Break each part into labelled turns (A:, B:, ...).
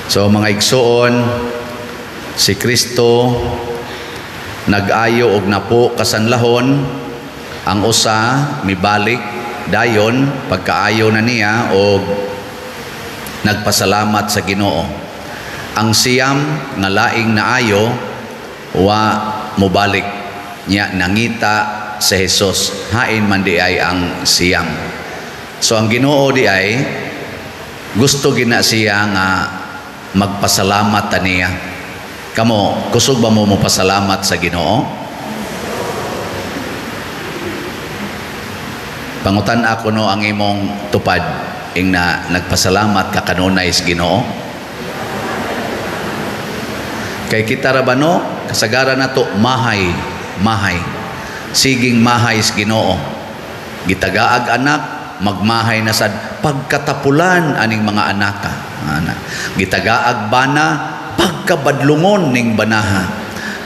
A: So mga igsuon, si Kristo nag-ayo og napo kasanlahon, ang usa mibalik dayon pagkaayo na niya og nagpasalamat sa Ginoo. Ang siyam nga laing naayo, wa mobalik niya, nangita sa Jesus, hain man di ay ang siyam. So ang Ginoo di ay gusto gina siya nga magpasalamat ta niya. Kamo, kusog ba mo mopasalamat sa Ginoo? Pangutan ako no, ang imong tupad ing na nagpasalamat ka kanunay sa Ginoo? Kay kita ra ba no, kasagaran nato mahay, mahay. Siging mahay sa Ginoo. Gitagaag anak, magmahay na sad pagkatapulan aning mga anaka. Ana. Gitagaag bana, pagkabadlungon ning banaha.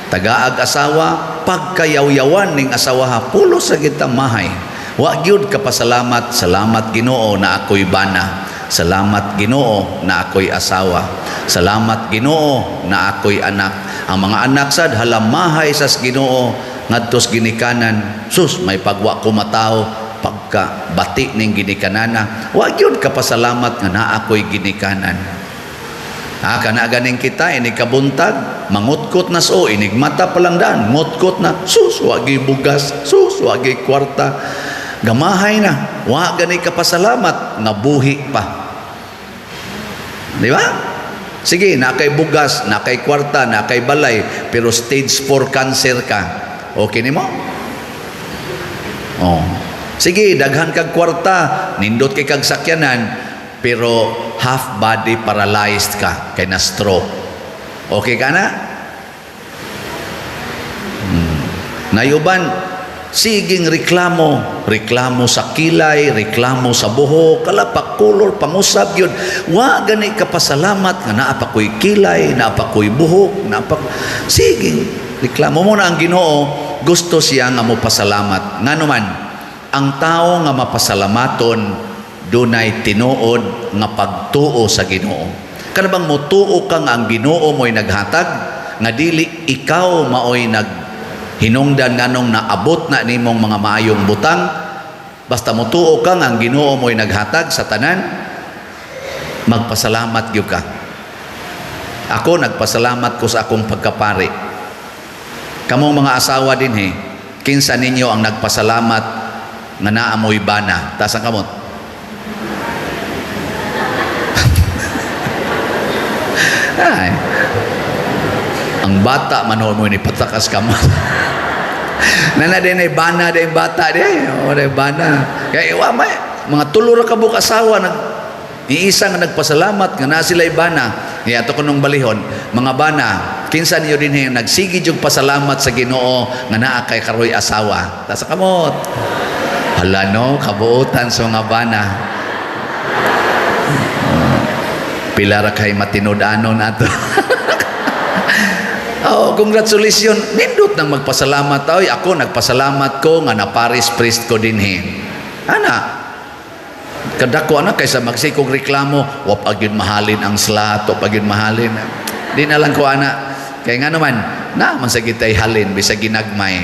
A: Tagaag asawa, pagkayawyawan ning asawaha. Pulos sa kita mahay. Wa gyud kapasalamat, salamat Ginoo na ako'y bana. Salamat Ginoo na ako'y asawa. Salamat Ginoo na ako'y anak. Ang mga anak sad halamahay sa Ginoo ngadtos ginikanan. Sus, may pagwa ko matawo pagka bati ning ginikanana. Wa gyud kapasalamat nga naa ako'y ginikanan. Ah, kana ganing kita inig kabuntag, mangutkot na so, inig mata pa lang daan, ngutkot na, sus, wagi bugas, sus, wagi kwarta. Gamahay na, wa gani kapasalamat nga buhi pa. Di ba? Sige, na kay bugas, na kay kwarta, na kay balay, pero stage 4 cancer ka. Okay nimo? Oh. Sige, daghan kag kwarta, nindot kay kag sakyanan, pero half body paralyzed ka kay na stroke. Okay ka na? Nayuban, siging reklamo, reklamo sa kilay, reklamo sa buhok, kalapak color, pangusab yun. Wa gani ka pasalamat nga naa pa ko'y kilay, naa pa ko'y buhok, naa pa siging reklamo mo na. Ang Ginoo gusto siya nga mo pasalamat. Ngano man, ang tao nga mapasalamaton dunay tinuod nga pagtuo sa Ginoo. Kana bang motuo ka nga ang Ginoo mo'y naghatag, nga dili ikaw maoy nag hinungdan nganong naabot na nimong mga maayong butang, basta motuo ka nga ang Ginoo mo'y naghatag sa tanan, magpasalamat gyud ka. Ako, nagpasalamat ko sa akong pagkapari. Kamong mga asawa dinhi, kinsa ninyo ang nagpasalamat nga naa mo'y bana? Taas ang kamot. Ay. Ang bata man mo ni patakas kamot. Nana din ay bana din bata din. O din bana. Kaya iwa may mga tulo ra ka buok asawa nag iisa nga nagpasalamat nga naa sila bana. Kaya ato kunong balihon, mga bana, kinsa niyo din nagsigi jug pasalamat sa Ginoo nga naa kay karoy asawa? Taas kamot. Hala no, kabuotan sa mga bana. Pila ra kay matinud-anon ato. Oh, congratulations. Nindot nang magpasalamat. Oy, ako nagpasalamat ko nga na parish priest ko dinhi. Ana. Kadako ana kaysa magsikog reklamo, wa pa gyud mahalin ang slot, wa pa gyud mahalin. Di na lang ko ana. Kay nga naman, na man sa kitay halin bisag ginagmay.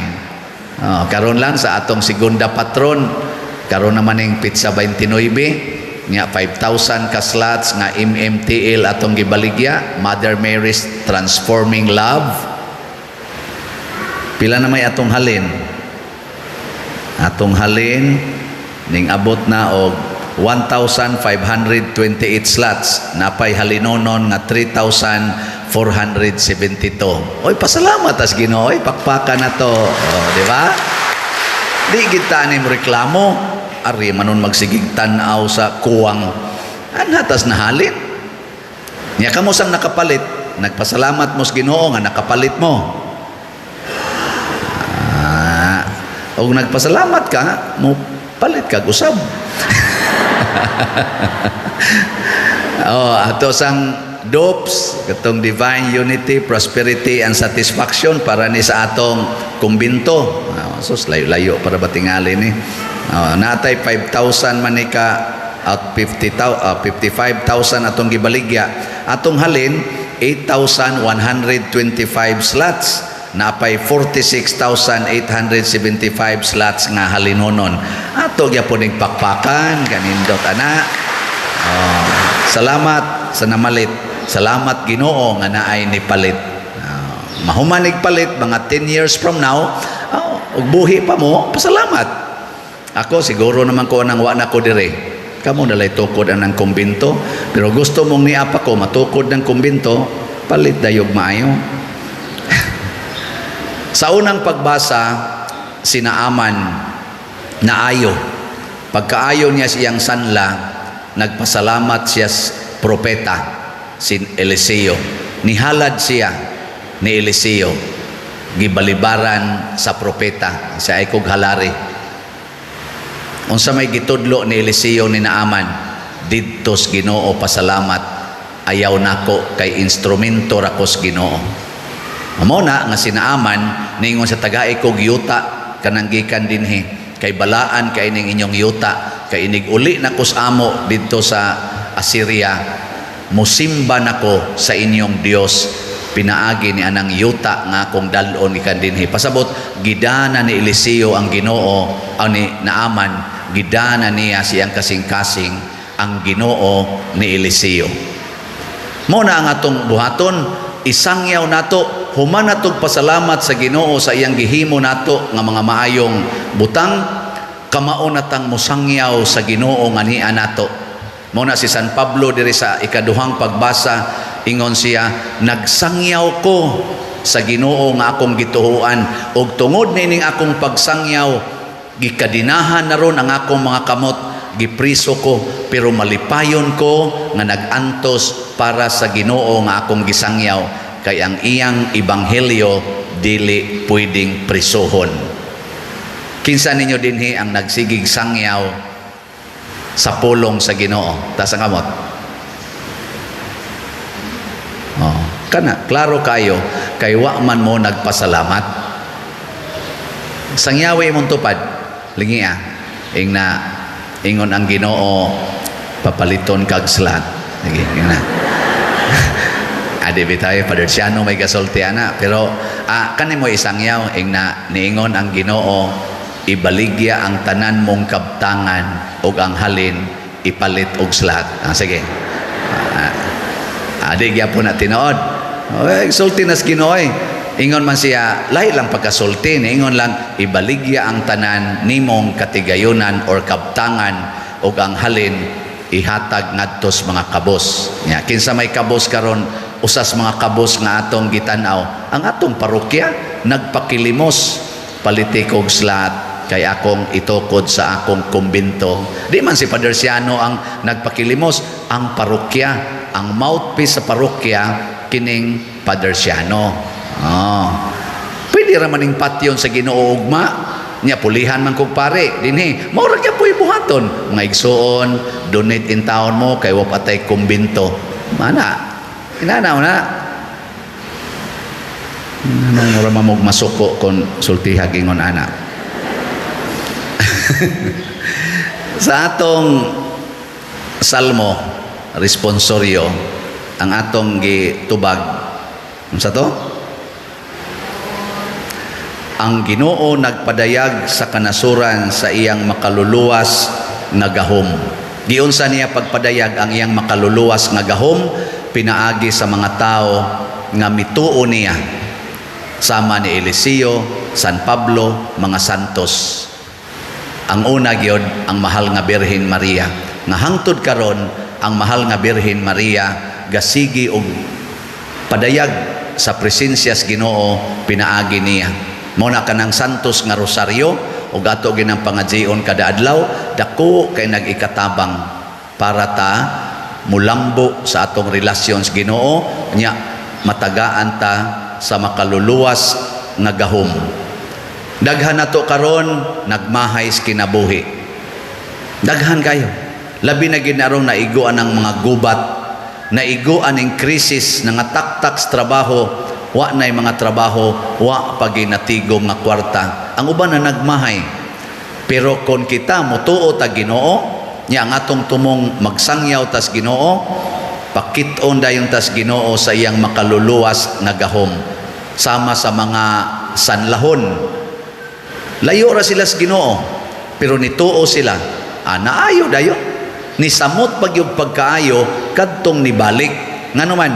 A: Oh, karon lang sa atong segunda patron, karon naman ning pizza 29 nga 5,000 ka slots nga MMTL atong gibaligya, Mother Mary's Transforming Love. Pila na may atong halin? Atong halin ning abot na og 1,528 slots. Napay halinonon nga 3,472. Oy, pasalamat as Ginoo, oy, pakpakan na to. Oh, di ba? Di kita ni mo reklamo. Ari manon magsigig tan-aw sa kuwang. Anhatas na halin. Nya kamo sang nakapalit, nagpasalamat mo sa Ginoo nga nakapalit mo. Ah, og nagpasalamat ka, mo palit kag usab. Oh, ato sang DOPS, katong Divine Unity, Prosperity and Satisfaction para ni sa atong kumbinto. Oh, sus, layo-layo para ba tingali ni. Oh, natay 5,000 man ni ka At 55,000 atong gibaligya. Atong halin 8,125 slots, napay 46,875 slots nga halinonon. Ato gyapon ning pakpakan, kanindot ana. Oh, salamat sa namalit. Salamat Ginoo nga naay ni palit. Mahuman palit mga 10 years from now, oh, ug buhi pa mo, pasalamat. Ako siguro naman ko nang wa na ko dire. Kamo nalay tukod ang kumbinto, pero gusto mong niapa ko matukod ng kumbinto, palit dayog maayo. Sa unang pagbasa, si Naaman naayo. Pagkaayo niya sa iyang sanla, nagpasalamat siya sa propeta, si Eliseo. Nihalad siya ni Eliseo. Gibalibaran sa propeta, sa ay kog halari. Unsa may gitudlo ni Eliseo ni Naaman? Didtos Ginoo pasalamat, ayaw nako kay instrumento ra kos Ginoo. Mao na nga si Naaman ningon sa tagai kog yuta kanang gikan dinhi kay balaan kay ning inyong yuta, kay inig uli na kos amo didto sa Assyria, musimba nako sa inyong Dios pinaagi ni anang yuta nga akong dal-on gikan dinhi. Pasabot, gidana ni Eliseo ang Ginoo ang ni Naaman, gidana niya siyang kasing-kasing ang Ginoo ni Eliseo. Mo na ang atong buhaton, isangyaw nato human natog pasalamat sa Ginoo sa iyang gihimo nato nga mga maayong butang, kamao natang mosangyaw sa Ginoo nga niya nato. Mo na si San Pablo diri sa ikaduhang pagbasa, ingon siya, "Nagsangyaw ko sa Ginoo nga akong gituhuan, ug tungod nining akong pagsangyaw gikadinahan na ron ang akong mga kamot, gipriso ko, pero malipayon ko nga nag-antos para sa Ginoo nga akong gisangyaw, kay ang iyang ebanghelyo dili pwedeng prisuhon." Kinsa ninyo dinhi ang nagsigig sangyaw sa pulong sa Ginoo? Taas ang kamot. Oh, kana klaro kayo kay wa man mo nagpasalamat. Sangyawi imong tupad. Lingi ah. Ing na ingon ang Ginoo, papaliton kag slot. Sige, yun na. Adi bitaw Father Siano may gasulti ana, pero kani mo isangyaw, ing na niingon ang Ginoo, ibaligya ang tanan mong kabtangan ug ang halin ipalit og slot. Ah, sige. Adi gyapon na tinuod. Oy, sulti nas Ginoo eh. Ingon man siya, lahi lang pagkasulti, ingon lang ibaligya ang tanan nimong katigayunan or kabtangan ug ang halin ihatag ngadtos mga kabos. Nya kinsa may kabos karon? Usas mga kabos nga atong gitan-aw ang atong parokya nagpakilimos, paliti kog slot kay akong itukod sa akong kumbinto. Di man si Father Siano ang nagpakilimos, ang parokya, ang mouthpiece sa parokya kining Father Siano. Oh. Pwede ra maning patyon sa Ginoo ugma. Nya pulihan man kog pare dinhi. Mao ra gyud buhaton. Mga igsuon, donate in taon mo kay wa patay kumbinto. Mana. Inanaw na. Ano mura mamog masuko kon sultihag ingon ana. Sa atong salmo responsoryo, ang atong gitubag, unsa to? Ang Ginoo nagpadayag sa kanasuran sa iyang makaluluwas nga gahom. Giunsa niya pagpadayag ang iyang makaluluwas nga gahom? Pinaagi sa mga tao nga mituo niya, sama ni Eliseo, San Pablo, mga santos. Ang una gyud, ang mahal nga Birhen Maria. Nga hangtod karon ang mahal nga Birhen Maria gasigi og padayag sa presensya sa Ginoo pinaagi niya. Mao na kanang santos nga rosaryo ug ato ginang pangajion kada adlaw, dako kay nag-ikatabang para ta mulambo sa atong relasyon sa Ginoo, nya matagaan ta sa makaluluwas nga gahom. Daghan nato karon nagmahay sa kinabuhi. Daghan kayo. Labi na gid arong naiguan ang mga gubat, naiguan ang krisis, nangataktak sa trabaho, wa na'y mga trabaho, wa pa ginatigom nga kwarta. Ang uban na nagmahay. Pero kon kita motuo ta Ginoo, Nya ang atong tumong, magsangyaw tas Ginoo, pakit-on dayon tas Ginoo sa iyang makaluluwas nga gahom. Sama sa mga sanlahon. Layo ra sila sa Ginoo, pero nituo sila. Ah, naayo dayon. Nisamot pagyug pagkaayo kadtong nibalik. Ngano man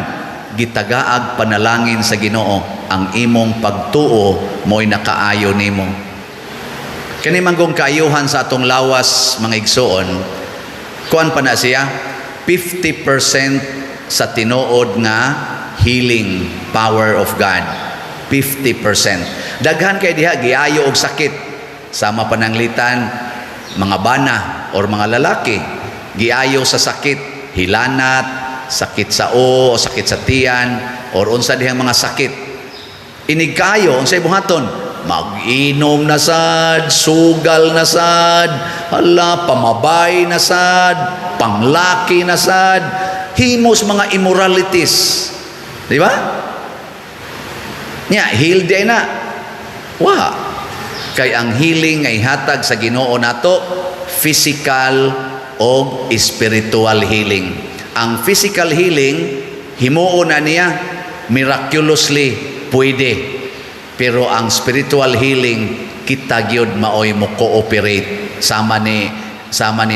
A: gitagaag panalangin sa Ginoo, ang imong pagtuo mo'y nakaayo nimo. Kani manggong kaayuhan sa atong lawas, mga igsuon, kuan pa na siya, 50% sa tinuod nga healing power of God. 50%. Daghan kay diha giayo og sakit. Sama pananglitan mga bana or mga lalaki giayo sa sakit, hilanat, sakit sa o, sakit sa tiyan, or unsa dihang mga sakit. Inig kaayo, unsay buhaton? Mag-inom na sad, sugal na sad, hala, pamabay na sad, panglaki na sad, himos mga immoralities. Di ba? Nya, heal diay na? Wa. Kay ang healing ay hatag sa Ginoo nato, physical o spiritual healing. Ang physical healing, himuon na niya, miraculously, pwede. Pero ang spiritual healing, kita gyud maoy mo cooperate. Sama ni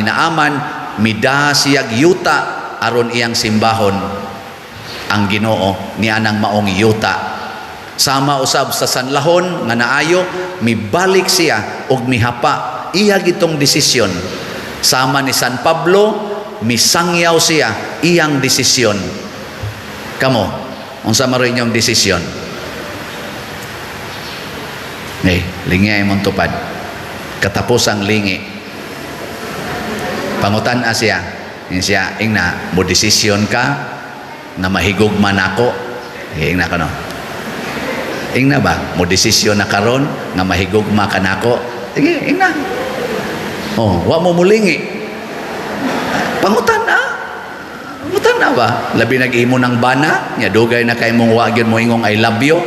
A: Naaman, mida siyag yuta aron iyang simbahon ang Ginoo ni anang maong yuta. Sama usab sa sanlahon nga naayo, mibalik siya og mihapa, iya gitong desisyon. Sama ni San Pablo, misangyaw siya, iyang desisyon. Kamo, unsa man inyong desisyon? Eh, lingi ay mong tupad. Katapusang lingi. Pangutan-a siya. Yung siya, ingna, mo desisyon ka na mahigugma nako. Eh, ingna ka no. Ingna ba? Mo desisyon na karon nga mahigugma ka nako. Sige, ingna. Oh, wa mo mulingi. Pangutan-a. Pangutan-a ba? Labi nag-imo ng bana, nya dugay na kay mong wa gyud mo ingong "I love you."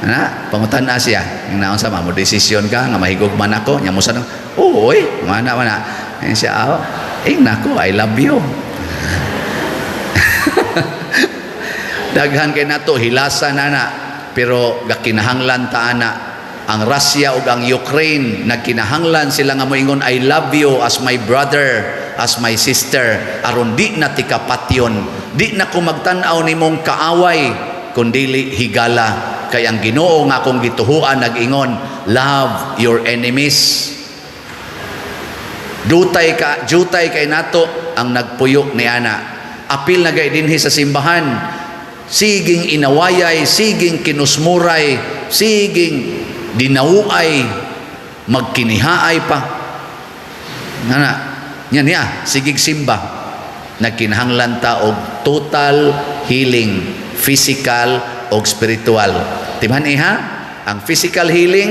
A: Na, pangutan-a siya. Ingna, unsa ma mo desisyon ka nga mahigugma nako, nya mo sa, "Oo, oy, mana mana." Ingna siya, "Oh, ingna ko, I love you." Daghan kay nato hilasan na na, pero gakinahanglan ta ana. Ang Russia ug ang Ukraine, nagkinahanglan sila nga moingon "I love you" as my brother, as my sister, aron di na tikapatyon, di na ko magtan-aw nimong kaaway kundili higala, kay ang Ginoo nga akong gituhuan nag-ingon, "Love your enemies." Dutay ka, jutay kay nato ang nagpuyo ni ana. Apil na gay dinhi sa simbahan, siging inawayay, siging kinusmuray, siging dinawuay, magkinihaay pa. Ngana, yan niya, sigig simba. Nagkinahanglan ta og total healing, physical og spiritual. Timhan iha, ang physical healing,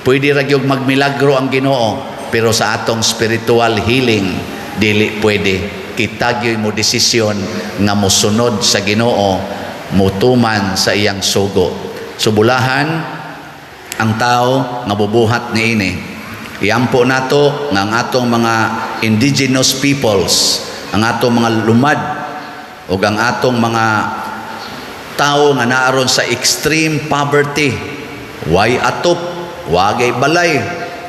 A: pwede ra gyud magmilagro ang Ginoo, pero sa atong spiritual healing, dili pwede. Kita gyud mo desisyon nga mosunod sa Ginoo, mutuman sa iyang sugo. Subulahan ang tao nga bubuhat niini. Iampo nato nga ang atong mga indigenous peoples, ang atong mga lumad ug ang atong mga tao nga naaron sa extreme poverty, way atop, wagay balay,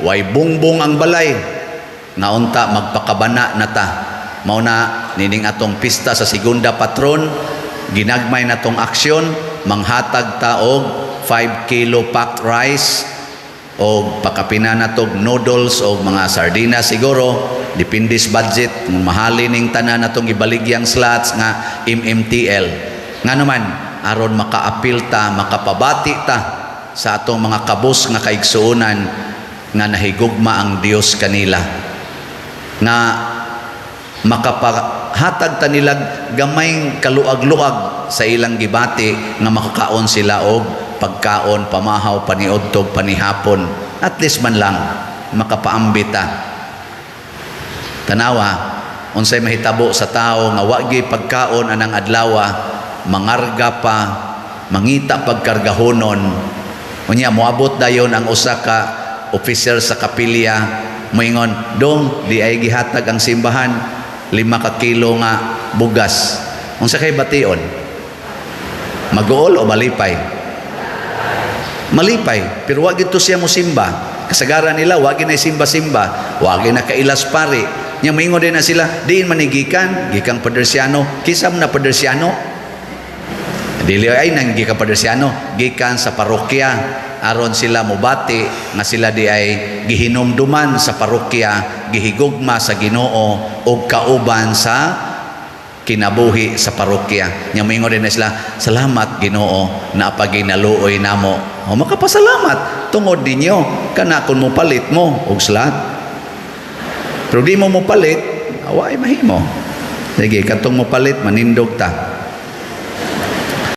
A: way bungbong ang balay, nga unta magpakabana na ta. Mao na nining atong pista sa Segunda Patron, ginagmay na tong aksyon, manghatag ta og 5 kilo packed rice og pakapina na tog noodles o mga sardinas siguro, depende sa budget. Kung mahali ning tanan natong ibaligyang slots nga MMTL, nga naman aron makaapil ta, makapabati ta sa atong mga kabus nga kaigsuonan nga nahigugma ang Dios kanila, nga makapahatag ta nila gamayng kaluag-luag sa ilang gibati nga makakaon sila og pagkaon pamahaw, paniudtog, panihapon, at least man lang makapaambit ta. Tanawa unsay mahitabo sa tao nga wa gyud pagkaon anang adlawa, mangarga pa, mangita pagkargahonon. Unya moabot dayon ang usa ka officer sa kapilya. Moingon, "Dong, diay gihatag ang simbahan 5 ka kilo nga bugas." Unsa kay bation? Maguol o malipay? Malipay, pero wa gito siya mo simba. Kasagaran nila wa na simba-simba, wa na kailas pari. Nya moingon din na sila, "Diin man ni gikan?" "Gikan Padersiano." "Kinsa man na Padersiano?" "Dili ay nang gikan Padersiano, gikan sa parokya." Aron sila mobati nga sila diay gihinumduman sa parokya, gihigugma sa Ginoo ug kauban sa kinabuhi sa parokya. Nya moingon din na sila, "Salamat Ginoo na paginaluoy namo." O makapasalamat tungod ninyo kana kung mopalit mo og slot. Pero di mo mopalit, away mahimo. Sige, katong mopalit, manindog ta.